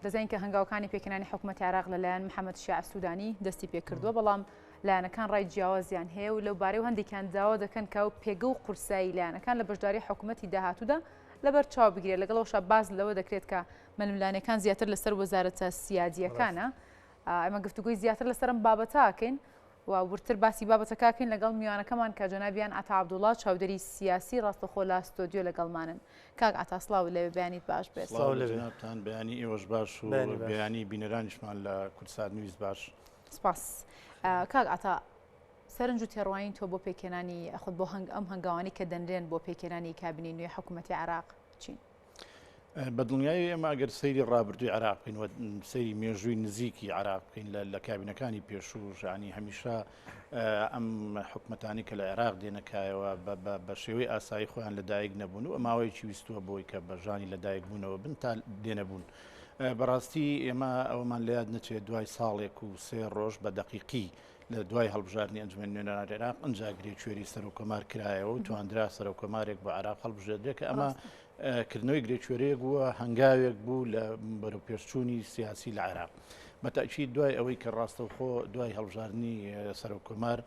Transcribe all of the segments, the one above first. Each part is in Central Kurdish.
دەزانین کە هەنگاوەکانی پێکهێنانی حکومەتی عێراق لەلایەن محەممەد شیاع سوودانی دەستی پێکردووە، بەڵام لایەنەکان ڕای جیاوازیان هەیە و لەو بارەی و هەندێکیان داوا دەکەن کە ئەو پێگە و قورسایی لایەنەکان لە بەشداری حکومەتی داهاتوودا لەبەر چاو بگیرێت. لەگەڵ ئەوەشا باس لەوە دەکرێت کە ململانێکان زیاتر لەسەر وەزارەتە سیادییەکانە. ئێمە گفتوگۆی زیاتر لەسەر ئەم بابەتە ئەکەین و وردتر باسی بابەتەکە ئەکەین لەگەڵ میوانەکەمان کە جەنابیان عەتا عەبدوڵا چاودێری سیاسی ڕاستەخۆ لە ستۆدیۆ لەگەڵمانن. کاک عەتا سڵاو لەوێ بەیانیت باش بێت. سڵاو لە جەنابتان بەیانی ئێوەش باش و بەیانی بینەرانیشمان لە کوردسات نیوز باش. سپاس. کاک عەتا سەرنج و تێڕوانین تۆ بۆ پێکهێنانی خود بۆ هەنگ ئەم هەنگاوانەی کە دەنرێن بۆ پێکهێنانی کابینەی نوێی حکوومەتی عێراق چین؟ بە دڵنیایی ئێمە ئەگەر سەیری ڕابردووی عێراق بکەین و سەیری مێژووی نزیکی عێراق بکەین لە کابینەکانی پێشوو ژانی هەمیشە ئەم حکومەتانی کە لە عێراق دێنەکایەوە بە شێوەی ئاسایی خۆیان لەدایک نەبوون و ماوەیەکی ویستووە بۆی کە بە ژانی لەدایک بوونەوە بن تا دێنەبوون. بەڕاستی ئێمە ئەومان لە یاد نەچێت دوای ساڵێک و سێ ڕۆژ بە دەقیقی لە دوای هەڵبژاردنی ئەنجومەنی نوێنەرانی عێراق ئەنجا گرێ کوێری سەرۆککۆمار کرایەوە و تواندرا سەرۆککۆمارێک بۆ عێراق هەڵبژێردرێت کە ئەمە کردنەوەی گرێ کوێرەیەک بووە هەنگاوێک بوو لە بەرەوپێشچوونی سیاسی لە عێراق. بە تەئکید دوای ئەوەی کە ڕاستەوخۆ دوای هەڵبژاردنی سەرۆککۆمار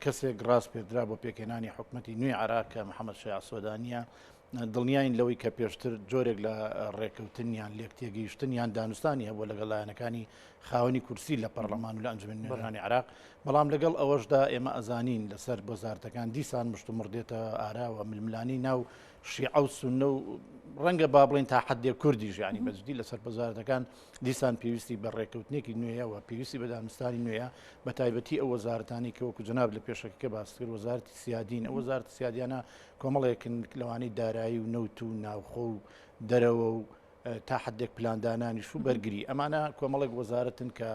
کەسێک ڕاسپێردرا بۆ پێکهێنانی حکومەتی نوێی عێراق کە محەممەد شیاع سۆدانییە، دڵنیاین لەوەی کە پێشتر جۆرێک لە ڕێککەوتن یان لێکتێگەیشتن یان دانوستانی هەبووە لەگەڵ لایەنەکانی خاوەنی کورسی لە پەرلەمان و لە ئەنجومەنی نوێنەرانی عێراق، بەڵام لەگەڵ ئەوەشدا ئێمە ئەزانین لەسەر وەزارەتەکان دیسان مشتومڕ دێتە ئاراوە، ململانێی ناو شیعە و سوننە و ڕەنگە با بڵێین تا حەدێک کوردیش یانی بە جدی لەسەر وەزارەتەکان دیسان پێویستی بە ڕێککەوتنێکی نوێیە و پێویستی بە دانوستانی نوێیە، بە تایبەتی ئەو وەزارەتانەی کە وەکو جەناب لە پێشەکەکە باست کرد وەزارەتی سیادین، ئەو وەزارەتە سیادیانە کۆمەڵێکن لەوانەی دارایی و نەوت و ناوخۆ و دەرەوە و تا حدێک پلاندانانیش و بەرگری ئەمانە کۆمەڵێک وەزارەتن کە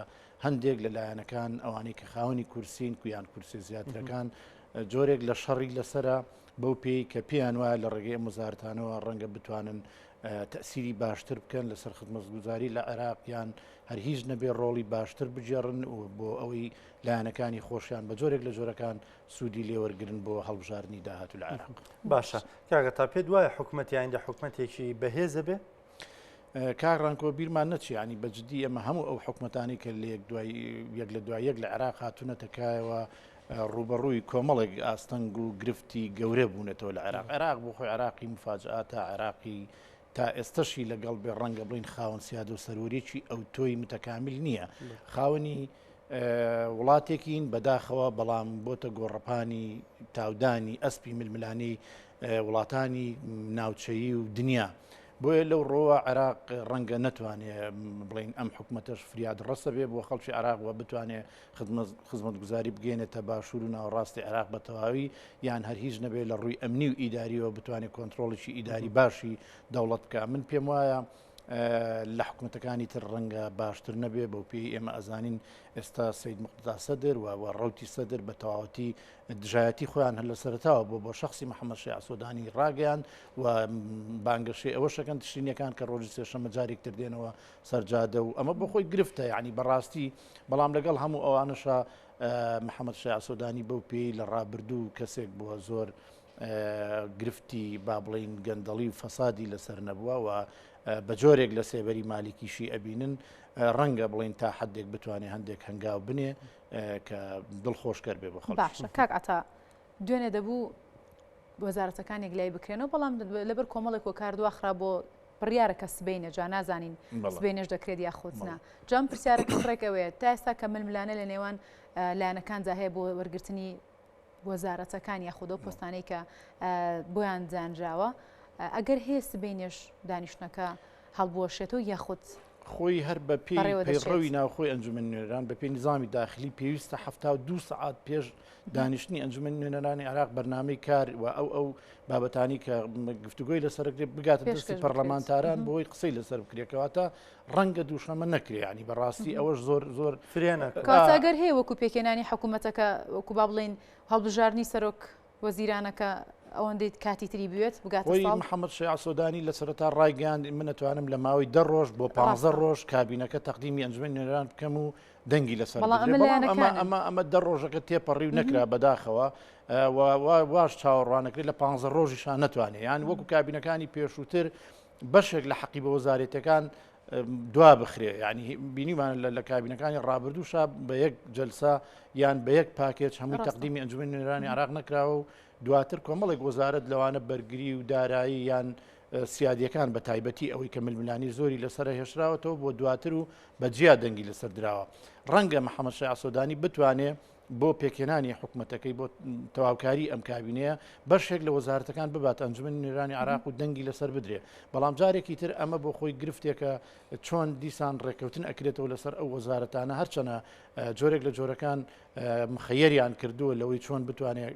هەندێک لە لایەنەکان ئەوانەی کە خاوەنی کورسین کویان کورسی زیاترەکان جۆرێک لە شەڕی لەسرە بەو پێی کە پێیان وایە لە ڕێگەی ئەم وەزارەتانەوە ڕەنگە بتوانن تەسیری باشتر بکەن لەسەر خزمەتگوزاری لە عێراق یان هەر هیچ نەبێ ڕۆڵی باشتر بگێڕن و بۆ ئەوەی لایەنەکانی خۆشیان بە جۆرێک لە جۆرەکان سوودی لێوەرگرن بۆ هەڵبژاردنی داهاتوو لە عێراق. باشە کاکە تا پێت وایە حکومەتی ئایندە حکومەتێکی بەهێزە بێ؟ کاک ڕەنکۆ بیرمان نەچێ ینی بە جدی ئەمە هەموو ئەو حکومەتانی کە لە یەک دوای یەک لە دوای یەک لە عێراق هاتوونەتە کایەوە ڕوبەڕووی کۆمەڵێک ئاستەنگ و گرفتی گەورە بوونەتەوە لە عێراق عێراق بۆ خۆی عێراقی مفاجاتە عێراقی تا ئێستەشی لەگەڵ بێ ڕەنگە بڵین خاوەن سیادە و سەروەریی ئەوتۆی متەکامیل نییە خاوەنی وڵاتێکین بەداخەوە بەڵام بۆتە گۆڕەپانی تاودانی ئەسپی ململانێی وڵاتانی ناوچەیی و دنیا. بۆیە لەو ڕۆوە عێراق ڕەنگە نەتوانێ بڵین ئەم حکوومەتەش فریاد ڕەسە بێ بۆ خەڵکی عێراق و بتوانێ خزمەتگوزاری بگەێنێتە باشوور و ناوەڕاستی عێراق بە تەواوی یان هەر هیچ نەبێ لە ڕووی ئەمنی و ئیداریەوە بتوانێت کۆنتترۆڵێکی ئیداری باشی دەوڵەت بکە من پێم وایە لە حکومەتەکانی تر ڕەنگە باشتر نەبێ بەو پێی ئێمە ئەزانین ئێستا سید مقتدا سەدر و و ڕوتی سەدر بە تەواوەتی دژایەتی خۆیان هەر لە سەرتاوە بۆ بۆ شخصی محەممەد شیاع سۆدانی ڕاگەیان و بانگەشەی ئەوە شەکەن تشرینەکان کە ڕۆژی سێشەمە جارێک تر دێنەوە سەرجادە و ئەمە بۆ خۆی گرفتە یعنی بەڕاستی بەڵام لەگەڵ هەموو ئەوانەشە محەممەد شیاع سۆدانی بەو پێی لە ڕابردوو کەسێک بووە زۆر گرفتی با بڵین گەندەڵی و فەسادی لەسەر نەبووە و بە جۆرێک لە سێبەری مالیکیشی ئەبینن ڕەنگە بڵین تا حدێک بتوانێت هەندێک هەنگاو بنێ کە دڵخۆشکەر بێ بۆ خەڵک. باشە کاک عەتا دوێنێ دەبوو وەزارەتەکان یەکلایی بکرێنەوە بەڵام لەبەر کۆمەڵێک هۆکار دواخرا بۆ بڕیارە کە سبەینێ جا نازانین سبەینێش دەکرێت یاخود نا جا ئەم پرسیارەکەم ڕێک ئەوەیە تا ئێستا کە ململانێ لە نێوان لایەنەکاندا هەیە بۆ وەرگرتنی وەزارەتەکان یاخود ئەو پۆستانەی کە بۆیان دانراوە ئەگەر هەیە سبەینێش دانیشتنەکە هەڵبوەشێتەوە یاخود خۆی هەر بە پێی پەیڕەوی ناوخۆی ئەنجومەنی نوێنەران بە پێی نیزامی داخلی پێویستە 72 سەعات پێش دانیشتنی ئەنجومەنی نوێنەرانی عێراق بەرنامەی کار و ئەو ئەو بابەتانی کە گفتوگۆی لەسەر کرێت بگاتە دەستی پەرلەمانتاران بۆی قسەی لەسەر بکرێت کەواتە ڕەنگە دووشەمە نەکرێ ینی بەڕاستی ئەوەش زۆر زۆر فرێنە کاتە ئەگەر هەیە وەکو پێکهێنانی حکوومەتەکە وەکو با بڵێین هەڵبژاردنی سەرۆک وەزیرانەکە ئەوەندەی کاتی تری بوێت بگاتە خۆی ساڵ. محەممەد شیاع سۆدانی لە سەرەتا ڕایگەیاند من ئەتوانم لە ماوەی دە ڕۆژ بۆ پانزە ڕاستە. ڕۆژ کابینەکە تەقدیمی ئەنجومەنی نوێنەران بکەم و دەنگی لەسەر بەڵام بدرێت ئەمە بەڵام ئەمە لایەنەکانن. ئەمە ئەمە دە ڕۆژەکە تێپەڕی و نەکرا بەداخەوە و وا- واش چاوەڕوانەکرێت لە پانزە ڕۆژیشا نەتوانێت یان وەکو کابینەکانی پێشووتر بەشێک لە حەقیبە وەزارەتەکان دوا بخرێ یعنی بینیمان لە کابینەکانی ڕابردووشا بە یەک جلسە یان بە یەک پاکێج هەمووی تەقدیمی ئەنجومەنی نوێنەرانی عراق نەکراوە و دواتر کۆمەڵێک وەزارەت لەوانە بەرگری و دارایی یان سیادیەکان بە تایبەتی ئەوەی کە ململانی زۆری لەسرە هێشراوەتەوە بۆ دواتر و بە جیا دەنگی لەسەر دراوە. ڕەنگە محەمەد شیاع سۆدانی بتوانێ بۆ پێکهێنانی حکومەتەکەی بۆ تەواوکاری ئەم کابینەیە بەشێک لە وەزارەتەکان ببات ئەنجومەنی نوێنەرانی عراق و دەنگی لەسەر بدرێ بەڵام جارێکی تر ئەمە بۆ خۆی گرفتێکە چۆن دیسان ڕێککەوتن ئەکرێتەوە لەسەر ئەو وەزارەتانە هەرچەنە جۆرێک لە جۆرەکان مخەیەریان کردووە لەوەی چۆن بتوانێت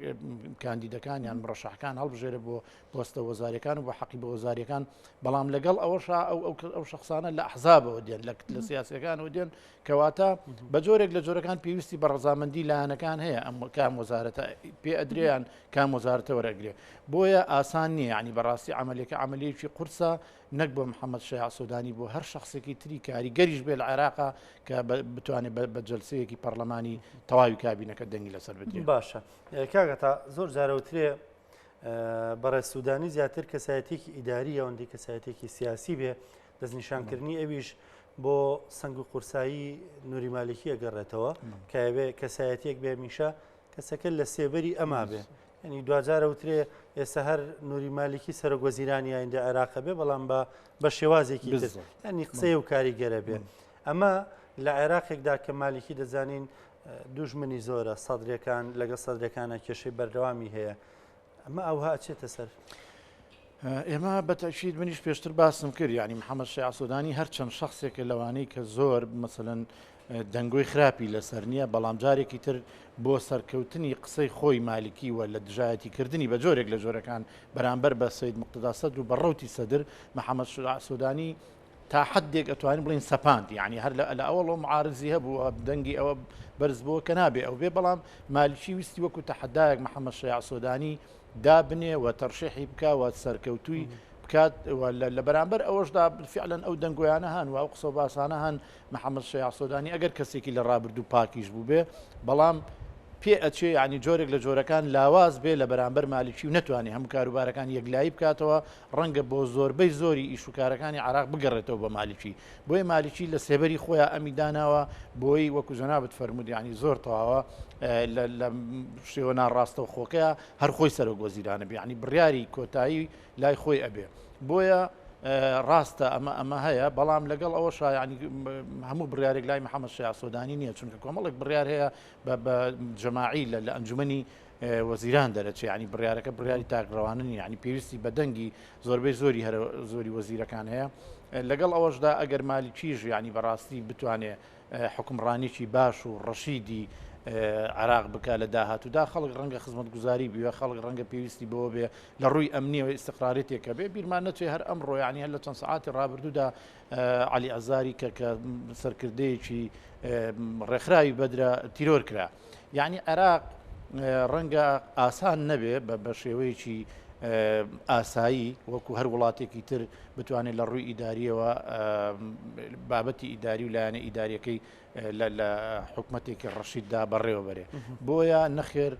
کاندیدەکان یان مڕەشەحەکان هەڵبژێرە بۆ پۆستە وەزاریەکان و بە حەقی بە وەزاریەکان بەڵام لەگەڵ ئەوەشا ئەو ئەو شخصانە لە ئەحزابەوە دێن لە لە سیاسەکانەوە دێن کەواتە بە جۆرێک لە جۆرەکان پێویستی بە ڕەزامەندی لایەنەکان هەیە ئەم کام وەزارەتە پێ ئەدرێیان کام وەزارەتە وەرەگرێ بۆیە ئاسان نییە ینی بەڕاستی عملیەکە عملیەکی قورسە نەک بۆ محەممەد شیاع سۆدانی بۆ هەر شخصێکی تری کاریگەریش بێ لە عێراقا کە بتوانێت بە جلسەیەکی پەرلەمانی تەواوی کابینەکە دەنگی لەسەر بدرێت باشە کاگەتا زۆر جارەوترێ بەڕێز سوودانی زیاتر کەسایەتێکی ئیداری ئەوەندەی کەسایەتێکی سیاسی بێ دەستنیشانکردنی ئەویش بۆ سنگ و قورسایی نوری مالکی ئەگەڕێتەوە کە ئەوێ کەسایەتێک بێ میشە کەسەکە لە سێبەری ئەما بێ ینی دوجارە وترێ ئێستا هەر نوری مالکی سەرۆک وەزیرانی ئایندە عێراقە بێ بەڵام بە بە شێوازێکی ینی قسەیە و کاریگەرە بێ ئەمە لە عێراقێکدا کە مالکی دەزانین دوژمنی زۆرە، سەدرەکان لەگەڵ سەدرەکانە کێشەی بەردەوامی هەیە، ئەمە ئەوها ئەچێتە سەر. ئێمە بە تەئکید منیش پێشتر باسم کرد یعنی محەممەد شیاع سۆدانی هەر چەند شخصێکە لەوانەی کە زۆر مەسەلەن دەنگۆی خراپی لەسەر نییە بەڵام جارێکی تر بۆ سەرکەوتنی قسەی خۆی مالکی و لە دژایەتی کردنی بە جۆرێک لە جۆرەکان بەرامبەر بە سید مقتدا سەدر و بە ڕەوتی سەدر محەممەد شیاع سۆدانی تا حەدێک ئەتوانین بڵێین سەپاند یعنی هەر لە ئەوەڵەوە معارزی هەبوو دەنگی ئەوە بەرز بووە کە نابێ ئەو بێ بەڵام مالکی ویستی وەکو تەحەدایەک محەممەد شەیاع سۆدانی دابنێ و تەرشیحی بکا و سەرکەوتووی بکات و لە بەرامبەر ئەوەشدا فعلەن ئەو دەنگۆیانە هەن و ئەو قسە و باسانە هەن محەممەد شەیاع سۆدانی ئەگەر کەسێکی لە ڕابردوو پاکیش بووبێ بەڵام پێ ئەچێ یعنی جۆرێک لە جۆرەکان لاواز بێ لە بەرامبەر مالکی و نەتوانێ هەموو کاروبارەکان یەکلایی بکاتەوە ڕەنگە بۆ زۆربەی زۆری ئیش و کارەکانی عێراق بگەڕێتەوە بۆ مالکی بۆیە مالکی لە سێبەری خۆیا ئەمی داناوە بۆی وەکو جەنابت فەرموود یعنی زۆر تەواوە لە شێوە ناڕاستەوخۆکەیە هەر خۆی سەرۆک وەزیرانە بێ یعنی بڕیاری کۆتایی لای خۆی ئەبێ بۆیە ڕاستە ئەمە ئەمە هەیە بەڵام لەگەڵ ئەوە شایانی هەموو بڕیارێک لای محەممەد شیاع سۆدانی نییە چونکە کۆمەڵێک بڕیار هەیە بە جەماعی لە ئەنجومەنی وەزیران دەرەچێ یانی بڕیارەکە بڕیاری تاکڕەوانە نیە یانی پێویستی بە دەنگی زۆربەی زۆری هەرە زۆری وەزیرەکان هەیە لەگەڵ ئەوەشدا ئەگەر مالکیش یانی بەڕاستی بتوانێ حکومڕانیی باش و ڕەشیدی عراق بکە لە داهاتوودا خەڵک ڕەنگە خزمەتگوزاری بوێ خەڵک ڕەنگە پێویستی بەوە بێ لە ڕووی ئەمنیەوە ئیسقرارێتێکە بێ بیرمان نەچێ هەر ئەمڕۆ یانی هەر لە چەند سەعاتی ڕابردوودا عەلی عەزاری کە کە سەرکردەیەکی ڕێکخراوی بەدرە تیرۆر کرا یعنی عێراق ڕەنگە ئاسان نەبێ بە شێوەیەکی ئاسایی وەکو هەر وڵاتێکی تر بتوانێت لە ڕووی ئیداریەوە بابەتی ئیداری و لایەنە ئیداریەکەی لە حکومەتێکی ڕەشیددا بەڕێوە بەرێ بۆیە نەخێر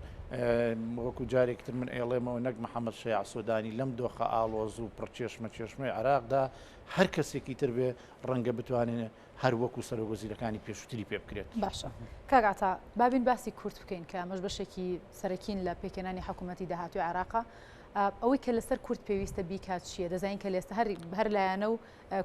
وەکو جارێکتر من ئێڵێمەوە نەک محەممەد شەیع سۆدانی لەم دۆخە ئاڵۆز و پڕچێشمە چێشمەی عێراقدا هەر کەسێکی تر بێ ڕەنگە بتوانێت هەر وەکو سەرۆک وەزیرەکانی پێشووتری پێ بکرێت. باشە کاک عەتا با بین باسی کورد بکەین کە ئەمەش بەشێکی سەرەکین لە پێکهێنانی حکوومەتی داهاتووی عێراقە. ئەوەی کە لەسەر کورد پێویستە بیکات چییە؟ دەزانین کە لێستە هەر هەر لایەنە و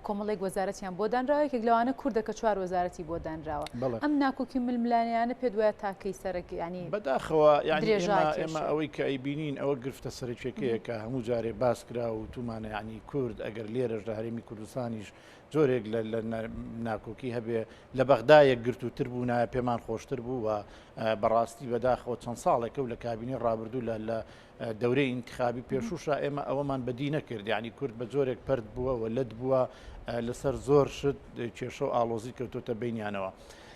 کۆمەڵێک وەزارەتیان بۆ دانراوە یەکێک لەوانە کوردە کە چوار وەزارەتی بۆ دانراوە. ئەم ناکۆکی و ململانێیانە پێت وایە تا کەی سەرەک یانی بەداخەوە یانی ئێمە ئێمە ئەوەی کە ئەیبینین ئەوە گرفتە سەرەکیەکەیە کە هەموو جارێ باس کرا و وتومانە یانی کورد ئەگەر لێرەش لە هەرێمی کوردستانیش جۆرێک لە ناکۆکی هەبێ لە بەغدا یەکگرتووتر بوونایە پێمان خۆشتر بوو و بەڕاستی بەداخەوە چەند ساڵێکە و لە کابینەی ڕابردوو لە لە دەورەی ئینتخابی پێشووشا ئێمە ئەوەمان بەدی نەکرد یعنی کورد بە جۆرێک پەرت بووە و لەت بووە لەسەر زۆر شت کێشە و ئاڵۆزی کەوتۆتە بینیانەوە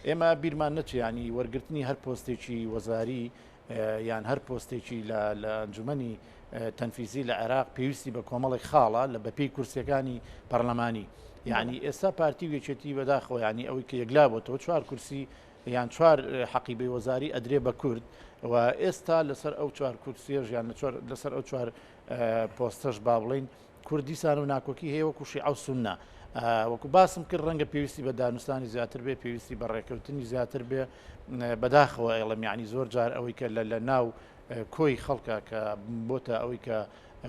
ئێمە بیرمان نەچێ ینی وەرگرتنی هەر پۆستێکی وەزاری یان هەر پۆستێکی لە لە ئەنجومەنی تەنفیزی لە عێراق پێویستی بە کۆمەڵێک خاڵە لە بەپێی کورسیەکانی پەرلەمانی یعنی ئێستا پارتی و یەکێتی بەداخەوە ینی ئەوەی کە یەکلا بۆتەوە چوار کورسی یان چوار حەقیبەی وەزاری ئەدرێ بە کورد و ئێستا لەسەر ئەو چوار کورسیەش یان لەسەر ئەو چوار پۆستەش با بڵین کورد دیسان و ناکۆکی هەیە وەکو شیعە و سوننە. وەکو باسم کرد ڕەنگە پێویستی بە دانوستانی زیاتر بێ پێویستی بە ڕێککەوتنی زیاتر بێ بەداخەوە ئەڵم یعنی زۆر جار ئەوەی کە لە ناو کۆی خەڵکە کە بۆتە ئەوەی کە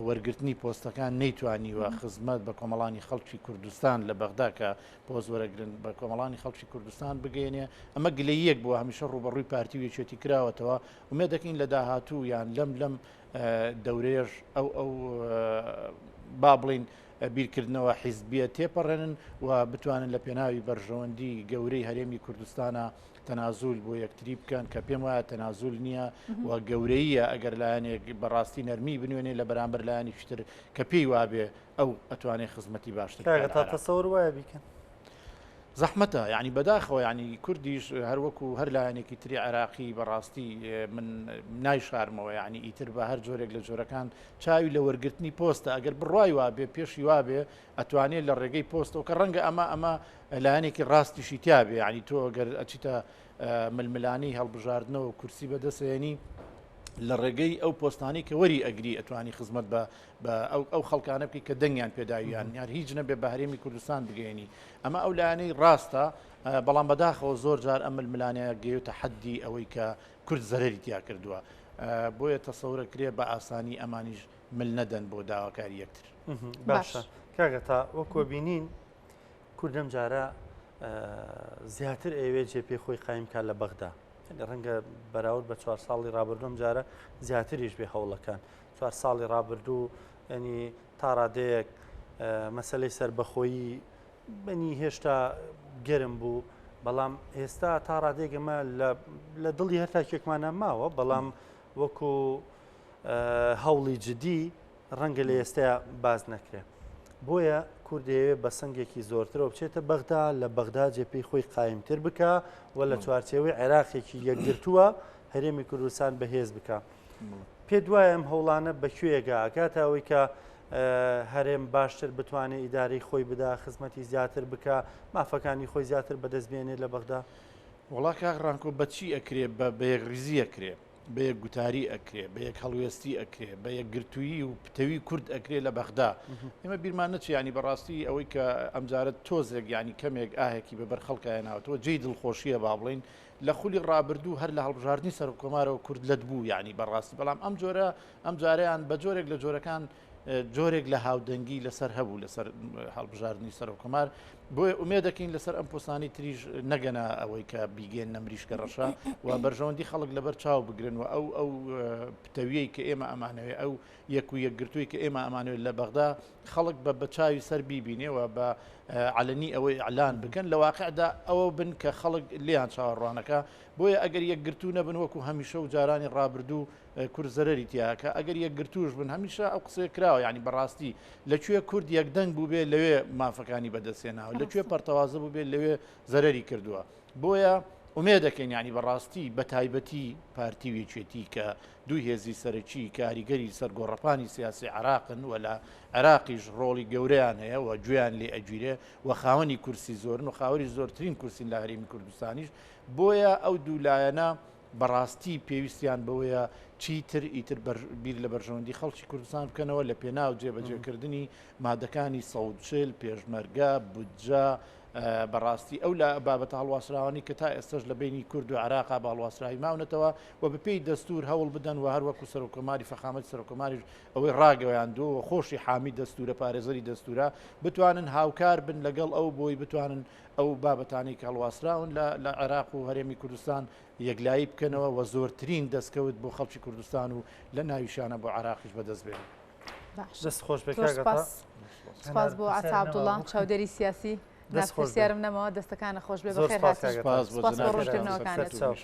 وەرگرتنی پۆستەکان نەیتوانیوە خزمەت بە کۆمەڵانی خەڵکی کوردستان لە بەغدا کە پۆست وەرەگرن بە کۆمەڵانی خەڵکی کوردستان بگەێنێ ئەمە گلەیەک بووە هەمیشە ڕوبەڕووی پارتی و یەکێتی کراوەتەوە ئومێد دەکەین لە داهاتوو یان لەم لەم دەورەیەش ئەو ئەو با بڵین بیرکردنەوە حیزبیە تێپەڕێنن و بتوانن لە پێناوی بەرژەوەندی گەورەی هەرێمی کوردستانە تەنازول بۆ یەکتری بکەن کە پێم وایە تەنازول نییە و گەورەیە ئەگەر لایەنێک بەڕاستی نەرمی بنوێنێ لە بەرامبەر لایەنێکی تر کە پێی وابێ ئەو ئەتوانێ خزمەتی باشتر تا تەسەور وایە بیکەن. زەحمەتە یعنی بەداخەوە یعنی کوردیش هەروەکو هەر لایەنێکی تری عێراقی بەڕاستی من نایشارمەوە یعنی ئیتر بە هەر جۆرێک لە جۆرەکان چاوی لە وەرگرتنی پۆستە ئەگەر بڕوای وابێ پێشی وابێ ئەتوانێت لە ڕێگەی پۆستەوە کە ڕەنگە ئەمە ئەمە لایەنێکی ڕاستیشی تیاابێ یعنی تۆ گەر ئەچیتە ململانی هەڵبژاردنەوە کورسی بەدەستێنی لە ڕێگەی ئەو پۆستانی کە وەری ئەگری ئەتوانی خزمەت بە بە ئەو ئەو خەڵکانە بکەی کە دەنگیان پێداویان یان هیچ نەبێ بە هەرێمی کوردستان بگەێنی ئەمە ئەو لایەنەی ڕاستە بەڵام بەداخەوە زۆر جار ئەم ململانەیە گەیوتە حەدی ئەوەی کە کورد زەرەری تیا کردووە بۆیە تەسەورە کرێ بە ئاسانی ئەمانیش مل نەدەن بۆ داواکاری یەکتر. باشە کاکە تا وەکۆ بینین کورد ئەم جارە زیاتر ئەوێ جێ پێ خۆی قایم کا لە بەغدا ڕەنگە بەراورد بە چوار ساڵی ڕابردوم جارە زیاتریش بێ هەوڵەکان چوار ساڵی ڕابردوو ینی تا ڕادەیەک مەسلەی سەربەخۆیی بەنی هێشتا گەرم بوو بەڵام ئێستا تا ڕادەیەک ئەمە لە دڵی هەر تاکێکمانە ماوە بەڵام وەکو هەوڵی جدی ڕەنگە لە ئێستا باز نەکرێ بۆیە کورد دەیەوێت بە سنگێکی زۆرترەوە بچێتە بەغدا لە بەغدا جێپێی خۆی قایمتر بکە و لە چوارچێوەی عێراقێکی یەکگرتووە هەرێمی کوردستان بەهێز بکە. پێت وایە ئەم هەوڵانە بە کوێ گا ئەکاتە ئەوەی کە هەرێم باشتر بتوانێت ئیدارەی خۆی بدا خزمەتی زیاتر بکە مافەکانی خۆی زیاتر بەدەست بێنێت لە بەغدا؟ وەڵا کاک ڕانکۆ بە چی ئەکرێ بە بە یەکڕیزی ئەکرێ بە یەک گوتاری ئەکرێ بە یەک هەڵوێستی ئەکرێ بە یەکگرتوویی و پتەوی کورد ئەکرێ لە بەغدا ئێمە بیرمان نەچێ ینی بەڕاستی ئەوەی کە ئەمجارە تۆزێک ینی کەمێک ئاهێکی بە بەر خەڵکایە ناوەتەوە جێی دڵخۆشیە با بڵین لە خولی ڕابردوو هەر لە هەڵبژاردنی سەرۆککۆمارەوە کورد لەت بوو یانی بەڕاستی بەڵام ئەم جۆرە ئەم جارەیان بە جۆرێک لە جۆرەکان جۆرێک لە هاودەنگی لەسەر هەبوو لەسەر هەڵبژاردنی سەرۆککۆمار بۆیە ئومێ دەکەین لەسەر ئەم پۆستانی تریش نەگەنە ئەوەی کە بیگەن نەمریشکە ڕەشە و بەرژەوەندی خەڵک لەبەر چاو بگرن و ئەو ئەو پتەویەی کە ئێمە ئەمانەوێ ئەو یەک و یەکگرتووی کە ئێمە ئەمانەوێت لە بەغدا خەڵک بە بە چاوی سەر بیبینێ و بە عەلەنی ئەوەی ئیعلان بکەن لە واقعدا ئەوە بن کە خەڵک لێیان چاوەڕوانەکە بۆیە ئەگەر یەکگرتوو نەبن وەکو هەمیشە و جارانی ڕابردوو کورد زەرەری تیاکە ئەگەر یەکگرتووش بن هەمیشە ئەو قسەیە کراوە یعنی بەڕاستی لە کوێ کورد یەکدەنگ بووبێ لەوێ مافەکانی بەدەستهێناوە لە کوێ پەرتەوازە بووبێ لەوێ زەرەری کردووە بۆیە ئومێد دەکەین یانی بەڕاستی بەتایبەتی پارتی و یەکێتی کە دوو هێزی سەرەکی کاریگەری سەر گۆڕەپانی سیاسی عێراقن و لە عێراقیش ڕۆڵی گەورەیان هەیە و گوێیان لێ ئەگیرێ و خاوەنی کورسی زۆرن و خاوەری زۆرترین کورسین لە هەرێمی کوردستانیش بۆیە ئەو دوو لایەنە بەڕاستی پێویستیان بەوەیە چیتر ئیتر بیر لە بەرژەوەندی خەڵکی کوردستان بکەنەوە لە پێناو جێبەجێکردنی مادەکانی 140 پێشمەرگە بودجە بەڕاستی ئەو لە بابەتە هەڵواسراوانەی کە تا ئێستەش لە بەینی کورد و عێراقا بە هەڵواسراوی ماونەتەوە و بەپێی دەستوور هەوڵ بدەن و هەر وەکو سەرۆککۆماری فەخامەتی سەرۆککۆماریش ئەوەی ڕاگەیاندووە و خۆشی حامی دەستوورە پارێزەری دەستوورە بتوانن هاوکار بن لەگەڵ ئەو بۆی بتوانن ئەو بابەتانەی کە هەڵواسراون لە لە عێراق و هەرێمی کوردستان یەکلایی بکەنەوە و زۆرترین دەستکەوت بۆ خەڵکی کوردستان و لە ناویشیانە بۆ عێراقیش بەدەست بێنن. دەست خۆش بێ کاک عەتا. سپاس بۆ عەتا عەبدوڵا چاودێری سیاسی. دەست خۆش بێ. پرسیارم نەماوە دەستەکانە خۆش بێ زۆر بەخێر سپاس هاتن. کاک عەتا. سپاس بۆ ڕوونکردنەوەکانت. سەرچاو.